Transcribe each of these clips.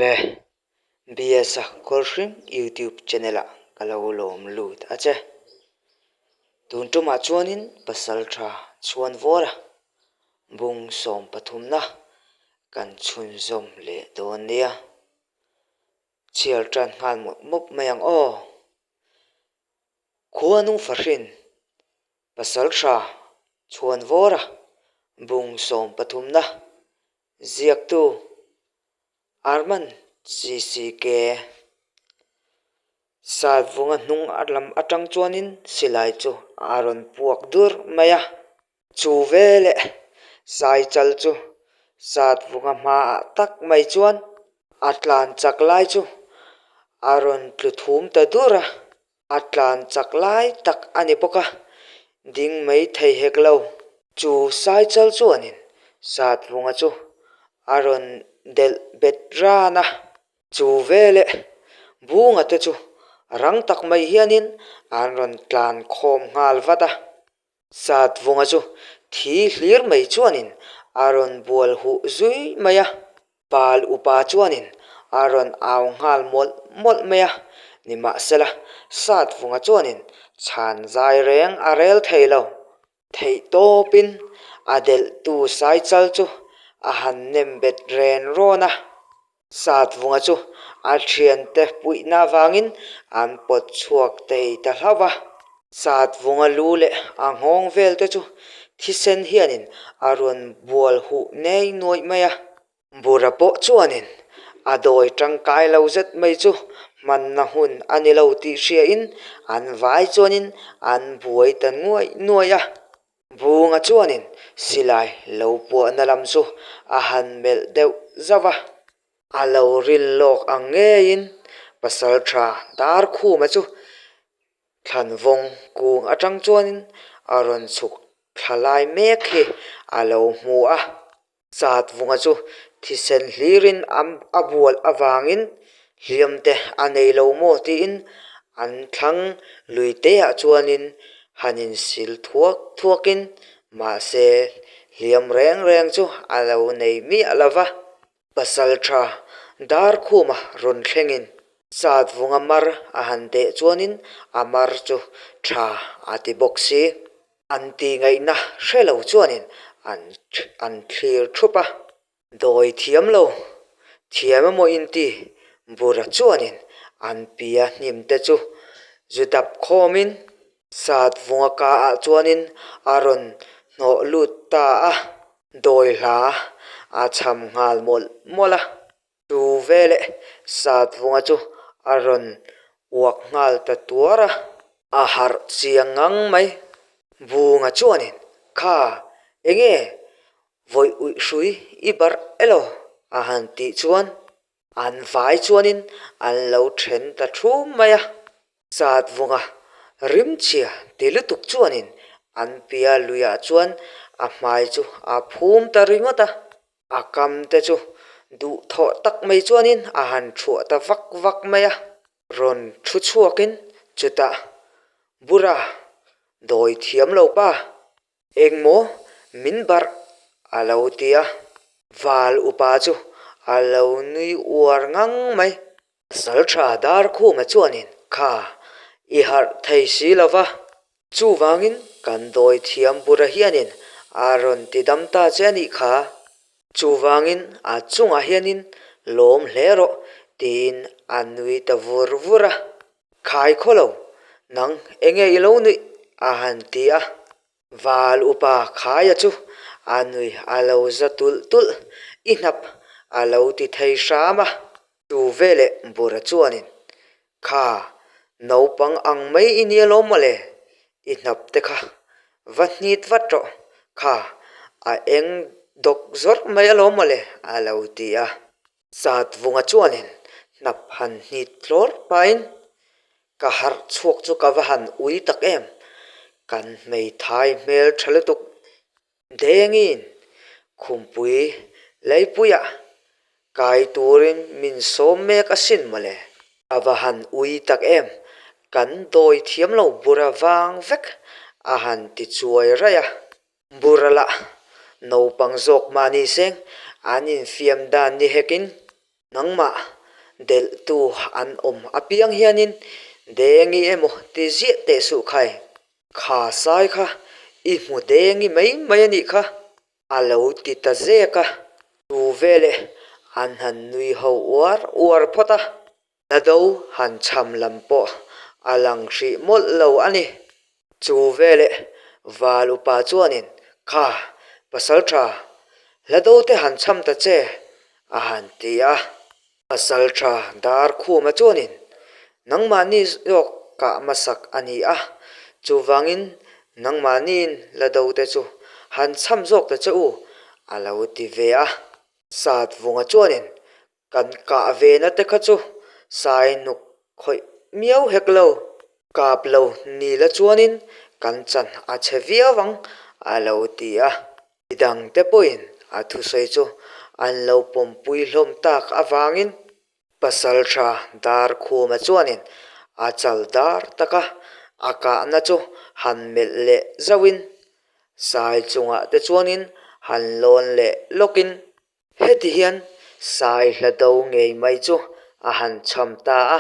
Awle, BS-a Kawlhring YouTube channel-ah ka lo lawm lut a che. Tun tumah chuanin Pasaltha Chhuanvawra bung sawmpathumna kan chhunzawm leh dawn nia. Chhiar tan nghal mawp mawp mai ang aw. Khuanu fahrin Pasaltha Chhuanvawra bung sawmpathumna Ziaktu Arman CCK Satvunga hnung lam atang chuanin silai chu a rawn puak dur mai a. Chu veleh Saichal chu Satvunga hmaah tak mai chuan a tlan chak lai chu a rawn tlu thum ta dur a. A tlan chak lai tak a ni bawk a, ding mai thei hek lo. Chu Saichal chuanin Satvunga chu a rawn delh bet ran a. Chu veleh Bunga te chu rang tak mai hianin an rawn tlan khawm nghal vat a. Satvunga chu thi hlir mai chuanin a rawn bual huh zui mai a. Pal upa chuanin a rawn au nghal mawlh mawlh mai a, nimahsela Satvunga chuanin chhan zai reng a rel thei lo. Theih tawpin a delhtu Saichal chu a han nem bet ren rawn a. Satvunga chu a thiante puihna avangin an pawt chhuak thei ta hlauh a. Satvunga lu leh a nghawng vel te chu thisen hianin a rawn bual huh nei nuaih mai a. Bura pawh chuanin a dawi tangkai lo zet mai chu hmanna hun a ni lo tih hriain an vai chuanin an buai ta nuaih nuaih a. Bunga chuanin silai lo puahna lam chu a han melh deuh zauh a. A lo rin lawk ang ngeiin Pasaltha Darkhuma chu Thlanvawng kung atang chuanin a rawn chhuk thla lai mek hi a lo hmu a. Chatvunga chu thisen hlirin a bual avangin hliam te a nei lo maw tiin an thlang lui te ah chuanin han insil thuak thuakin mahse hliam reng reng chu a lo nei miah lo va. Pasal tha Darkhuma rawn thlengin Chatvunga mar a han deh chuanin a mar chu tha a ti bawk si. An tih ngaihna hre lo chuanin an an thlir thup a. Dawi thiam lo, thiam emaw inti bura chuanin an pia hnim te chu zu dap khawmin Satvunga kaah chuanin a rawn hnawh lut ta a. Dawi hla a cham nghal mawlh mawlh a. Chu veleh Satvunga chu a rawn uak nghal ta tuar a. A harh chiang ngang mai. Bunga chuanin, Kha, enge vawi uih hrui i barh elo? a han tih chuan an vai chuanin an lo then ta thum mai a. Satvunga rimchhia ti lutuk chuanin an pia luiah chuan a hmai chu a phum ta ringawt a. A kam te chu duhthawh tak mai chuanin a han thuah ta vak vak mai a. Rawn thu chhuakin chutah, Bura, dawi thiam lo pa, engmaw min barh a lo ti a. Val upa chu a lo nui uar ngang mai. Saltha Darkhuma chuanin, Kha, i harh thei si lo va, chuvangin kan dawi thiam bura hianin a rawn ti dam ta che a nih kha. Chuvangin a chungah hianin lawm hle rawh, tiin a nui ta vur vur a. Khai khaw lo, nang enge i lo nuih? a han ti a. Val upa Khaia chu a nui a lo za tulh tulh, i hnap a lo ti thei hram a. Tu veleh Bura chuanin, Kha, naupang ang mai i nia lawm mawle, i hnap te kha va hnit vat rawh, kha a eng dawk zawrh mai alawm mawle a lo ti a. Satvunga chuanin hnap han hnit tlawr pahin, Ka harh chhuak chu ka va han ui tak em, kan hmeithai hmel tha lutuk dengin khumpui leipuiah kai turin min sawm mek asin mawle. Ka va han ui tak em, kan dawi thiam lo bura vang vek a han ti chuai raih a. Bura lah naupang zawk mahni seng an infiam dan ni hekin. Nangmah delhtu an awm apiang hianin Dengi emaw ti ziah teh suh khai. Kha sai kha i hmu Dengi mai mai a nih kha. A lo ti ta zek a. Chu veleh an han nui ho uar uar phawt a. Hlado han chham lam pawh a lang hrih mawlh lo a ni. Chu veleh Val upa chuanin, Kha, pasal tha, hlado te han chham ta che, a han ti a. Pasal tha Darkhuma chuanin, Nangmahni zawk kah hmasak a ni a, chuvangin nangmahniin hlado te chu han chham zawk ta che u, a lo ti ve a. Satvunga chuanin, Kan kah ve na te kha chu sai nuk khawih miau hek lo. Kap lo ni la chuanin kan chan a chhe viau ang a lo ti a. Midang te pawhin a thusawi chu an lo pawmpui hlawm tak avangin Pasaltha Darkhuma chuanin a chal dar taka a kahna chu han melh leh zauhin sai chungah te chuanin han lawn leh lawkin Heti hian sai hla do ngei mai chu a han chham ta a.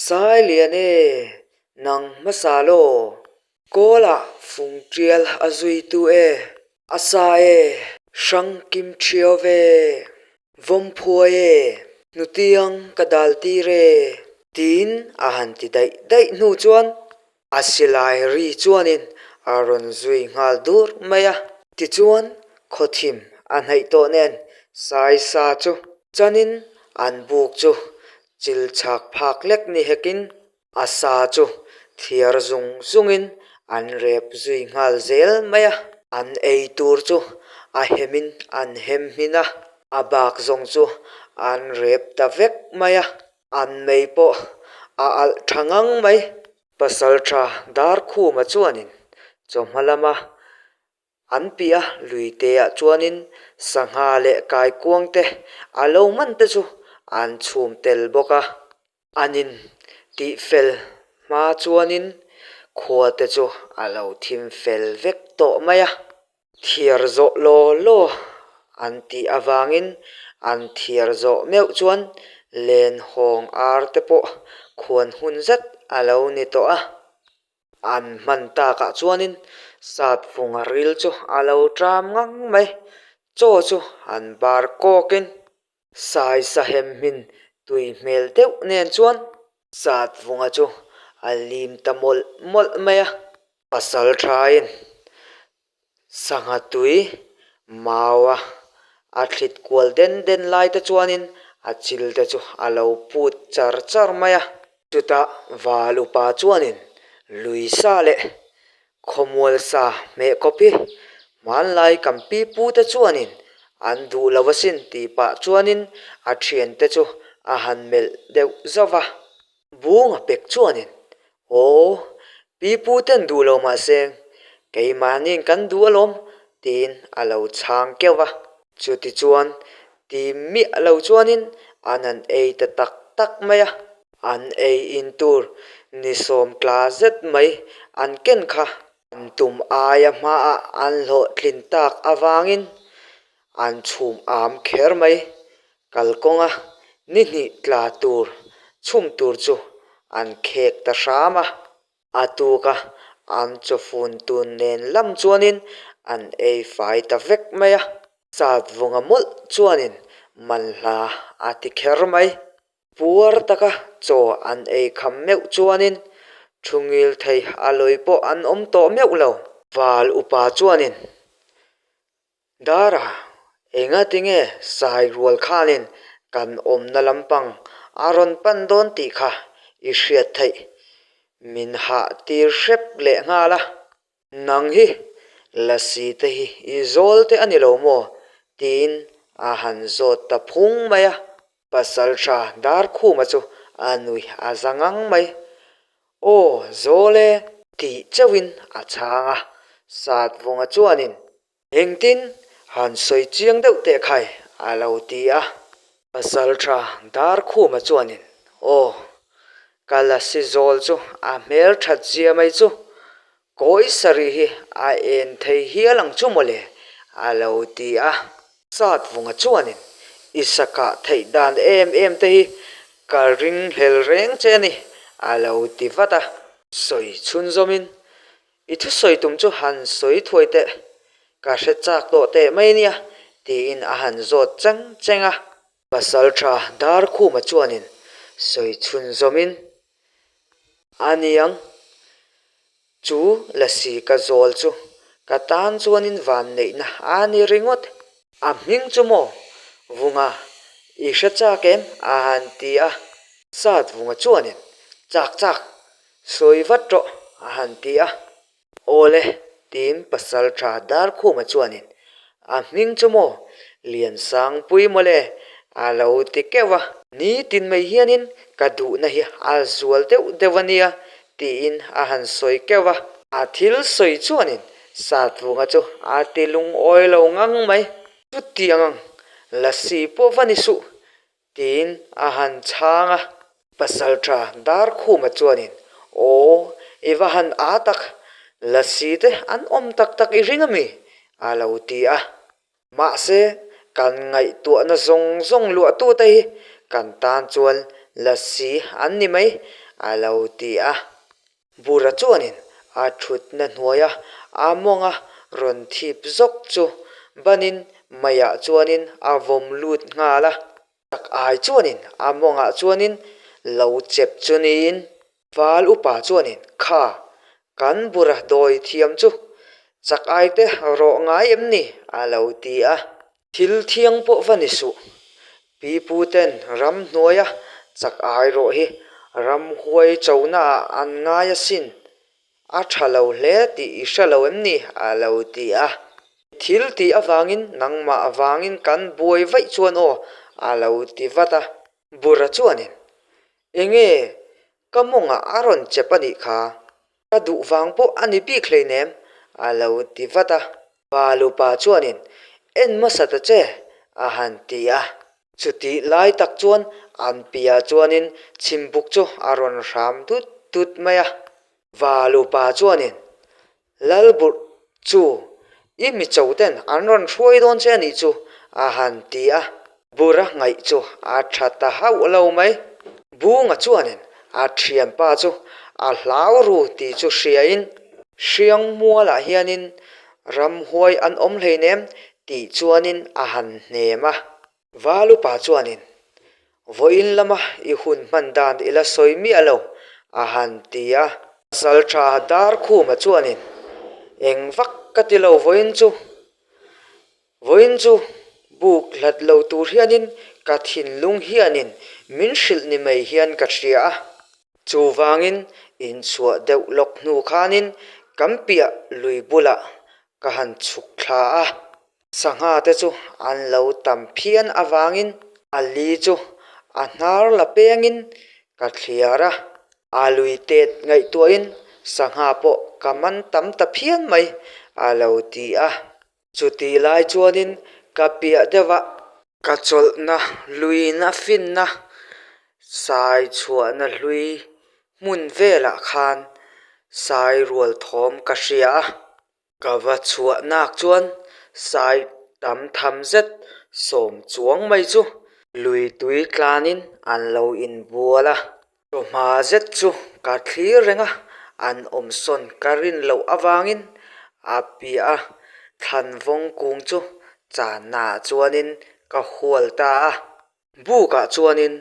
Sai lian e, nang hmasa law. Kawlah fung tial a zui tu e. A sa e, hrang kim thiau ve. Vawm phuai e, hnutiang ka dal tir e. Tiin a han ti daih daih hnu chuan A silai ri chuanin a rawn zui nghal dur mai a. Tichuan, khawthim a hnaih tawh nen Saisa chu chanin an buk chu chil chhak phak lek ni hekin a sa chu thiar zung zungin an rep zui nghal zel mai a. An ei tur chu a hemin an hem hmin a, a bak zawng chu an rep ta vek mai a. An mei pawh a alh tha ngang mai. Pasaltha Darkhuma chuanin chawhma lama an piah luiteah chuanin sangha leh kaikuang te a lo man te chu an chhum tel bawk a. An in tih fel hma chuanin khua te chu a lo thim fel vek tawh mai a. Thiar zawh law law an tih avangin an thiar zawh meuh chuan len hawng ar te pawh khuan hun zet a lo ni tawh a. An hman takah chuanin sat vunga ril chu a lo ṭam ngang mai. Chaw chu an bar kawkin Sai sahem hmin tui hmel deuh nen chuan sat vunga chu a lim ta mawlh mawlh mai a. Pasal thain sangha tui maua a thlit kual den den lai te chuanin a chil te chu a lo put char char mai a. Chutah val upa chuanin lui sa leh Khawmual sa hmeh kawp hi hmanlai kan pi pu te chuanin an duh lo asin tih pah chuanin a thiante chu a han melh deuh zauh va. Bunga pek chuanin, Aw, pi pu ten duh lo mahse keimahniin kan duh alawm tiin a lo chhang keuh va. Chutichuan ti miah lo chuanin an han ei ta tak tak mai a. An ei in tur ni sawm tla zet mai an ken kha. An tum aia hmaah an hlawhtlin tak avangin an chhum am kher mai. Kalkawnga ni hnih tla tur chhum tur chu an khek ta hram a. A tuk a, an chawfun tun nen lam chuanin an ei fai ta vek mai a. Satvunga mawlh chuanin manhla a ti kher mai. Puar taka chaw an ei kham meuh chuanin thu ngil thei a lawi pawh an awm tawh meuh lo. Val upa chuanin, Dara, enga tinge sai rual khanin kan awmna lampang a rawn pan dawn tih kha i hriat theih? Min hah tir hrep leh nghal a. Nang hi lasi te hi i zawl te a ni lo maw? tiin a han zawt ta phung mai a. Pasaltha Darkhuma chu a nui a za ngang mai. Aw, zawl e! Tih chauhin a chhang a, Satvunga chuanin Engtin han sawi chiang deuh teh khai a lo ti a. Pasaltha Darkhuma chuanin, Aw, ka lasi zawl chu a hmel that zia mai chu, kawi sarih hi a en thei hial ang chu mawle a lo ti a. Satvunga chuanin. I sakah theih dan em em te hi ka ringhlel reng che a ni, a lo ti vat a. Sawi chhunzawmin, I thusawi tum chu han sawi thuai teh, ka hre chak tawh teh mai nia, tiin a han zawt cheng cheng a. Pasal tha Darkhuma chuanin sawi chhunzawmin, A niang, chu lasi ka zawl chu ka tan chuanin vanneihna a ni ringawt. A hming chu maw? Vunga, i hre chak em? a han ti a. Sat Vunga chuanin, Chak chak, sawi vat rawh, a han ti a. Awle, tiin pasal tha Darkhuma chuanin a hming chu maw Liansangpui mawle a lo ti keuh a. Nitin mai hianin ka duhna hi a zual deuh deuh a nia tiin a han sawi keuh a. A thil sawi chuanin Satvunga chu a ti lungawi lo ngang mai. Chutiang ang, lasi pawh va ni suh Tiin a han chhang a. Pasalṭha Darkhuma chuanin, Aw, i va han â tak, lasi te an awm tak tak i ring ami? a lo ti a. Mahse, kan ngaihtuahna zawng zawng luahtute hi kan tan chuan lasi an ni mai, a lo ti a. Bura chuanin a thutna hnuaia a mawnga rawn thip zawk chu banin meiah chuanin a vawm lut nghal a. Tak ai chuanin a mawngah chuanin lo chep chu niin Val upa chuanin kha kan bura dawi thiam chu chak ai te rawh ngai em ni a lo ti a. Thil thiang pawh va ni suh. Pipu ten ramhnuaia chak ai rawh hi ramhuai chonaah an ngai asin. A tha lo hle tih i hre lo em ni? a lo ti a. Thil tih avangin nangmah avangin kan buai vaih chuan aw a lo ti vat a. Bura chuanin, Enge ka mawngah a rawn chep a nih kha? Ka duh vang pawh a ni bik hleinem, a lo ti vat a. Pa lupa chuanin, En hmasa ta che, a han ti a. Chutih lai tak chuan an piah chuanin chhimbuk chu a rawn hram dut dut mai a. Va lupa chuanin, Lalburh chu i mi cho ten an rawn hruai dawn che a nih chu, a han ti a. Bura ngaih chu a tha ta hauh lo mai. Bunga chuanin a thianpa chu a hlau ru tih chu hriain Hriangmualah hianin ramhuai an awm hleinem tih chuanin a han hnem a. Valupa chuanin, Vawiin lama i hun hman dan i la sawi miah lo, a han ti a. Salṭha Darkhuma chuanin, Eng vak ka ti lo vawiin chu. Vawiin chu buk hlat lo tur hianin ka thinlung hianin min hrilh ni mai hian ka hria a. Chuvangin inchhuah deuh lawk hnu khanin kan piah lui bulah ka han chhuk thla a. Sangha te chu an lo tam phian avangin a li chu a hnar la pengin ka thliar a, a lui tet ngaihtuahin sangha pawh ka man tam ta phian mai a lo ti a. Chutih lai chuanin ka piah deuh a. Ka chawlhna luina finna sai chhuahna hlui hmun velah khan sai rual thawm ka hria a. Ka va chhuah nak chuan sai tam tham zet sawm chuang mai chu lui tui tlanin an lo inbual a. Chawhma zet chu ka thlir reng a, an awmsawn ka rin loh avangin a piah a, thlan vawng kung chu channaah chuanin ka hual ta a. Bukah chuanin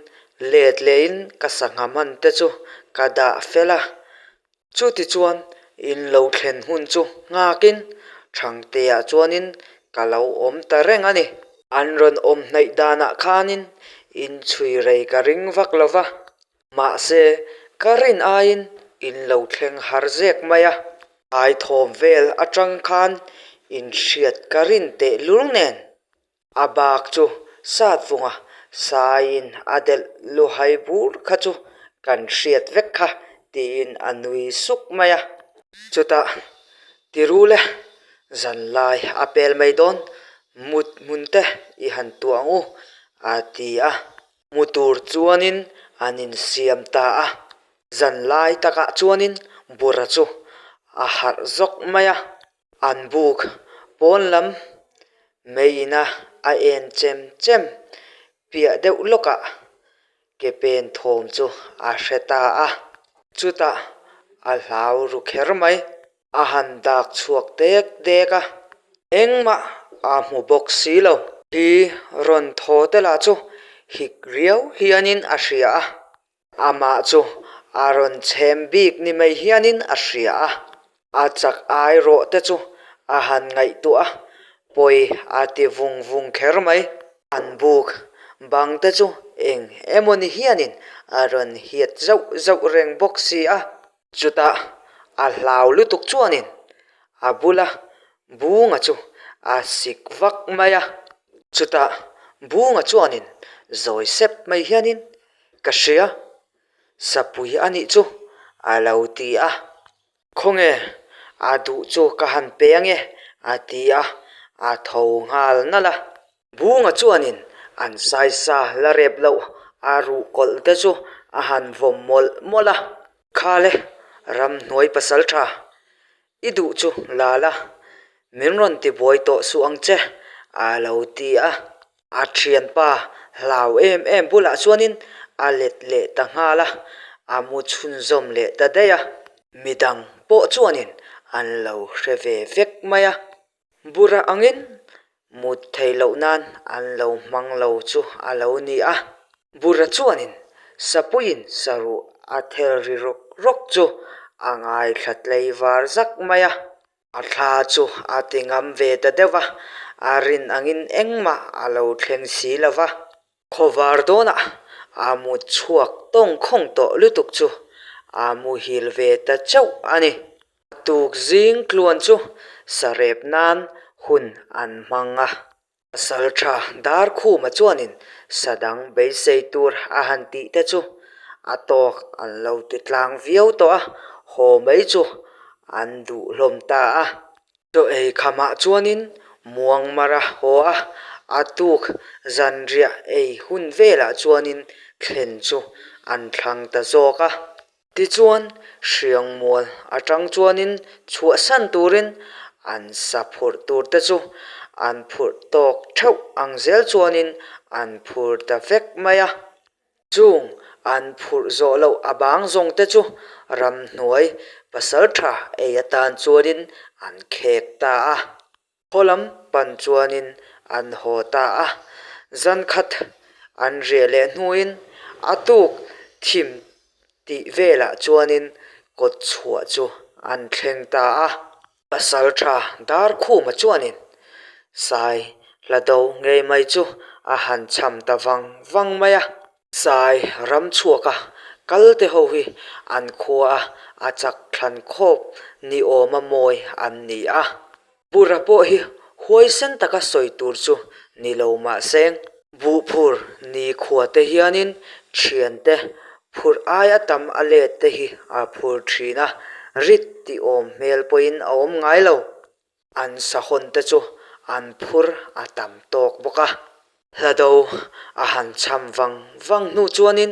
let lehin ka sangha hman te chu ka dah fel a, chutichuan in lo thlen hun chu nghakin Thangtea chuanin ka lo awm ta reng a ni. An rawn awm hnaih danah khanin inchhui rei ka ring vak lo va, mahse ka rin aiin in lo thleng har zek mai a. Aithawm vel atang khan inhriat ka rin tehlul nen A bak chu Satvunga saiin a delh luhai bur kha chu kan hriat vek kha tiin a nui suk mai a. Chutah Tirule zanlai a pel mai dawn mut hmun te i han tuah ang u a ti a. Mu tur chuanin an insiam ta a. Zanlai takah chuanin Bura chu a harh zawk mai a. An buk pawn lam meiin a a en chem chem. piah deuh lawkah ke pen thawm chu a hre ta a. Chutah a hlau ru kher mai. A han dak chhuak dek dek a, engmah a hmu bawk si lo. Hi rawn thaw te lah chu hik riau hianin a hria a. Amah chu a rawn chhem bik ni mai hianin a hria a, a chak ai rawh te chu a han ngaihtuah a, pawi a ti vung vung kher mai. An buk bang te chu eng emaw ni hianin a rawn hiat zauh zauh reng bawk si a. Chutah a hlau lutuk chuanin a bula Bunga chu a sik vak mai a. Chutah Bunga chuanin zawi sep mai hianin Ka hria, sapui a nih chu a lo ti a. Khawnge a duh chu ka han pe ange a ti a, a tho nghal nalh a. Bunga chuanin an saisa la rep loh a ruh kawlh te chu a han vawm mawlh mawlh a. Khale ramhnuai pasal tha I duh chu la la, min rawn ti buai tawh suh ang che, a lo ti a. A thianpa hlau em em bulah chuanin a let leh ta nghal a, a mu chhunzawm leh ta daih a. Midang pawh chuanin an lo hre ve vek mai a. Bura angin mut theih loh nan an lo hmang lo chu a lo ni a. Bura chuanin Sapuiin saruh a thel ri rawk rawk chu a ngaithla tlei var zak mai a. A thla chu a ti ngam ve ta deuh a, a rin angin engmah a lo thleng si lo va. Khawvar dawnah a mut chhuak tawngkhawng tawh lutuk chu a muhil ve ta chauh a ni. Tuk zing tluan chu sarep nan hun an hmang a. Pasaltha Darkhuma chuanin sa dang beisei tur a han tih te chu a tawk an lo ti tlang viau tawh a, haw mai chu an duh hlawm ta a. Chaw ei khamah chuanin muangmar a haw a, a tuk zanriah ei hun velah chuanin thlen chu an thlang ta zawk a. Tichuan, Hriangmual atang chuanin chhuahsan turin an sa phurh tur te chu an phurh tawk theuh ang zel chuanin an phur ta vek mai a. Chung an phurh zawh loh a bang zawng te chu ramhnuai pasaltha ei atan chuanin an khek ta a. Khaw lam pan chuanin an haw ta a, zan khat an riah leh hnuin a tuk thim tih velah chuanin kawt chhuah chu an thleng ta a. Pasal tha Darkhuma chuanin Sai hla do ngei mai chu a han cham ta vang vang mai a. Sai ram chhuaka kal te ho hi an khua a chak thlan khawp ni awma mawi an ni a. Bura pawh hi huaisen taka sawi tur chu ni lo mahse buhphur ni khua te hianin thiante phurh aia tam a let te hi a phur thin a, rit tih awm hmel pawhin a awm ngai lo. An sahawn te chu an phur a tam tawk bawk a. Hlado a han cham vang vang hnu chuanin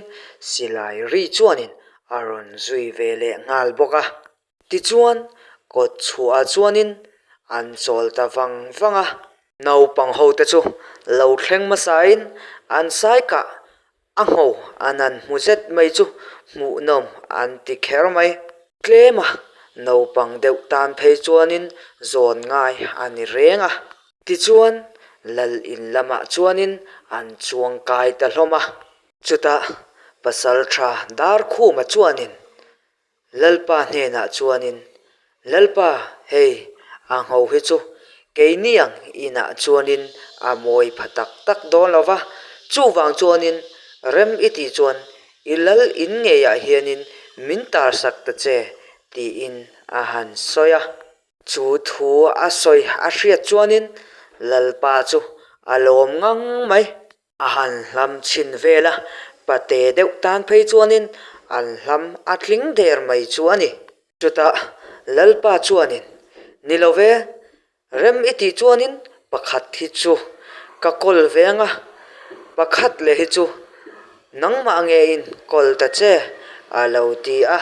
silai ri chuanin a rawn zui ve leh nghal bawk a. Tichuan kawt chhuah chuanin an chawl ta vang vang a. Naupang ho te chu lo thleng hmasain an sai kah A ngho an han hmu zet mai chu hmuhnawm an ti kher mai. Tlem a, naupang deuh tan phei chuanin zawn ngai a ni reng a. Tichuan, lal in lamah chuanin an chuang kai ta hlawm a. Chutah Pasaltha Darkhuma chuanin Lalpa hnenah chuanin, Lalpa, hei, a ngho hi chu keini ang inah chuanin a mawi pha tak tak dawn lo va, chuvang chuanin rem i tih chuan i lal in ngeiah hianin min tarsak ta che, tiin a han sawi a. Chu thu a sawi a hriat chuanin Lalpa chu a lawm ngang mai. A han hlam chhin vel a, pate deuh tan phei chuanin an hlam a tling der mai chu a ni. Chutah Lalpa chuanin, Ni lo ve, rem i tih chuanin pakhat hi chu ka kawl ve ang a, pakhat leh hi chu nangmah ngeiin kawl ta che, a lo ti a.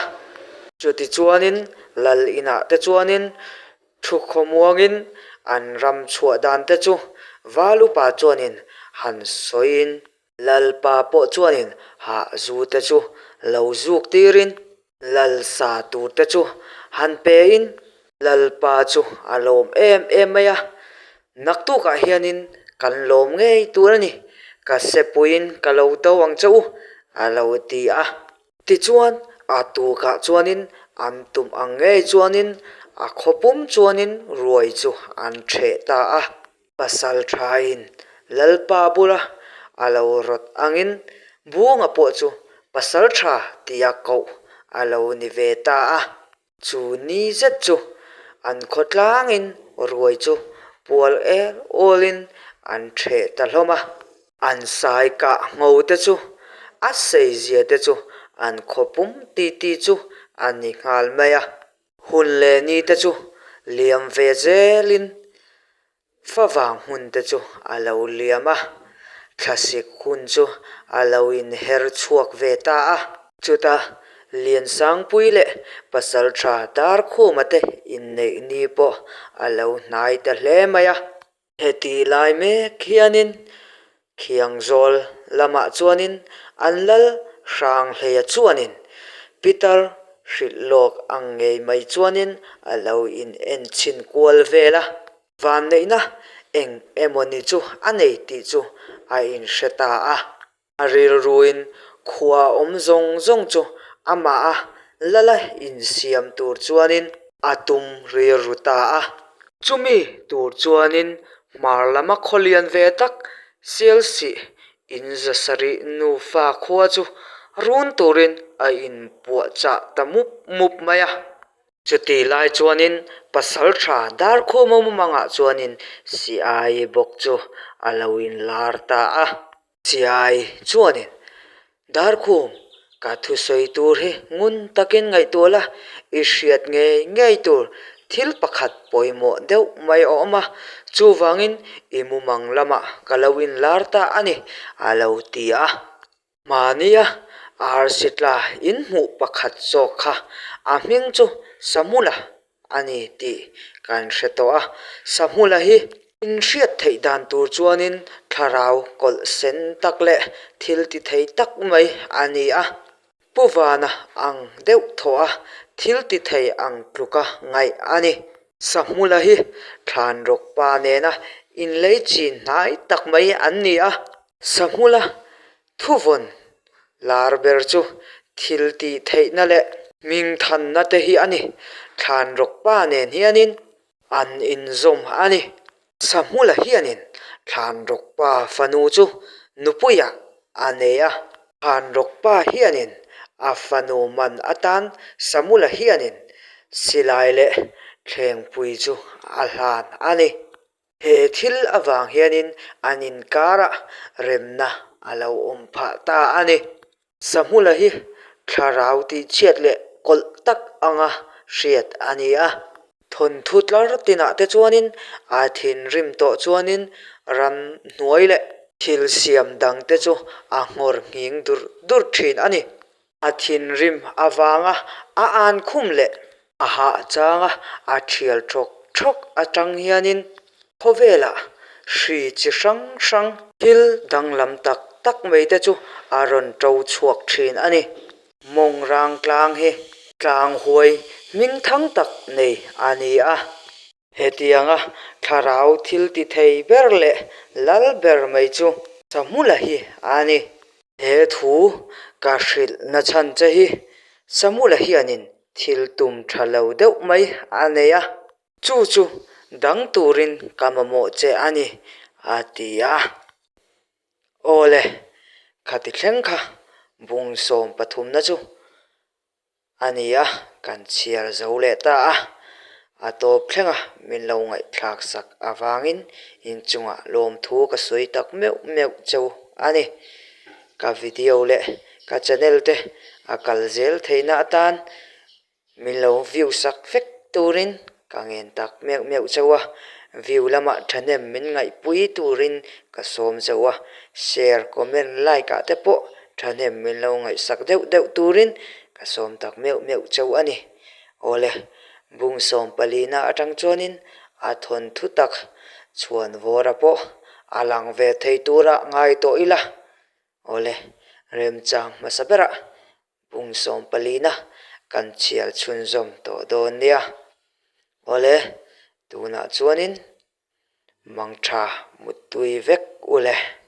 Chutichuanin Lal inah te chuanin Thu khawmuangin an ram chhuah dan te chu Val upa chuanin han sawiin. Lalpa pawh chuanin hahzu te chu lo zuk tirin Lalsa tur te chu han pein Lalpa chu a lawm em em mai a, Naktukah hianin kan lawm ngei tur a ni, ka sepuiin ka lo do ang che u, a lo ti a. Tichuan, a tukah chuanin an tum ang ngei chuanin a khawpum chuanin ruai chu an ṭheh ta a. Pasal ṭhain Lalpa bula a lo rawt angin Bunga pawh chu pasal ṭha tia koh a lo ni ve ta a. Chu ni zet chu an khawtlangin ruai chu pual el awlin an ṭheh ta hlawm a. An sai kah ngho te chu a seizia te chu an khawpum titi chu a ni nghal mai a. Hun leh ni te chu liam ve zelin favang hmun te chu a lo liam a, thlasik hun chu a lo inher chhuak ve ta a. Chutah Liansangpui leh Pasaltha Darkhuma te inneih ni pawh a lo hnai ta hle mai a. Hetih lai mek hianin Khiangzawl lamah chuanin an lal Hranghleia chuanin Peter hrilh lawk ang ngei mai chuanin a lo in en chhin kual vel a. Vanneihna eng emawni chu a nei tih chu a inhre ta a. A rilruin khua awm zawng zawng chu amah a lala insiam tur chuanin a tum rilru ta a. Chumi tur chuanin hmar lama khaw lian ve tak Sialsih in zasarih nufa khua chu run turin a inpuahchah ta mup mup mai a. Chuti lai chuanin Pasalṭha Darkhuma mumangah chuanin Siai bawk chu a lo inlar ta a. Siai chuanin, Darkhum, ka thusawi tur hi ngun takin ngaihtuah la, i hriat ngei ngei tur thil pakhat pawimawh deuh mai a awm a, chuvangin i mumang lamah ka lo inlar ta a ni, a lo ti a. Mahnia arsi tla inhmuh pakhat zawk kha a hming chu Sahmula a ni tih kan hre tawh a. Sahmula hi inhriat theih dan tur chuanin thlarau kawlh sen tak leh thil ti thei tak mai a ni a. Pu Vana ang deuh thawh a thil ti thei ang tluka ngaih a ni. Sahmula hi Thlanrawk pa nena inlei chin hnai tak mai an ni a. Sahmula thuvawn lar ber chu thil tih theihna leh hmingthanna te hi a ni. Thlanrawk pa nen hianin an inzawm a ni. Sahmula hianin Thlanrawk pa fanu chu nupuiah a nei a. Thlanrawk pa hianin a fanu man atan Sahmula hianin silai leh thlengpui chu a hlan a ni. He thil avang hianin an inkarah remna a lo awm phah ta a ni. Sahmula hi thlarau tihchhiat leh kawlh tak anga hriat a ni a. Thawnthu tlar tinah te chuanin a thinrim tawh chuanin ram hnuai leh thil siam dangte chu a nghawr nghing dur dur thin a ni. A thinrim avanga a an khum leh a hah changa a thial thawk thawk atang hianin khawvelah hri chi hrang hrang thil danglam tak tak mai te chu a rawn to chhuak thin a ni. Mawngrang tlang hi tlang huai hming thang tak nei a ni a. Hetianga thlarau thil ti thei ber leh lal ber mai chu Samula hi a ni. He thu ka hrilh na chhan che hi Samula hianin thil tum tha lo deuh mai a nei a, chu chu dang turin ka mamawh che a ni, a ti a. Aw le, khati thleng kha bung sawm pathumna chu A ni a, kan chhiar zo leh ta a, a tawp thlenga min lo ngaihthlak sak avangin inchungah lawmthu ka sawi tak meuh meuh cheu a ni. Ka video leh ka channel te a kal zel theihna atan min lo view sak vek turin ka ngen tak meuh meuh cheu a, view lamah thahnem min ngaihpui turin ka sawm cheu a, share, comment, like ah te pawh Thahnem min lo ngaihsak deuh deuh turin ka sawm tak meuh meuh chauh a ni. Awle, bung sawm palina atang chuanin a thawn thu tak chhuan vawra pawh a lang ve thei tura ngai tawh ila. Awle, remchang hmasa berah bung sawmpalina kan chhiar chhunzawm tawh dawn nia. Awle, tunah chuanin mangtha muttui vek ule.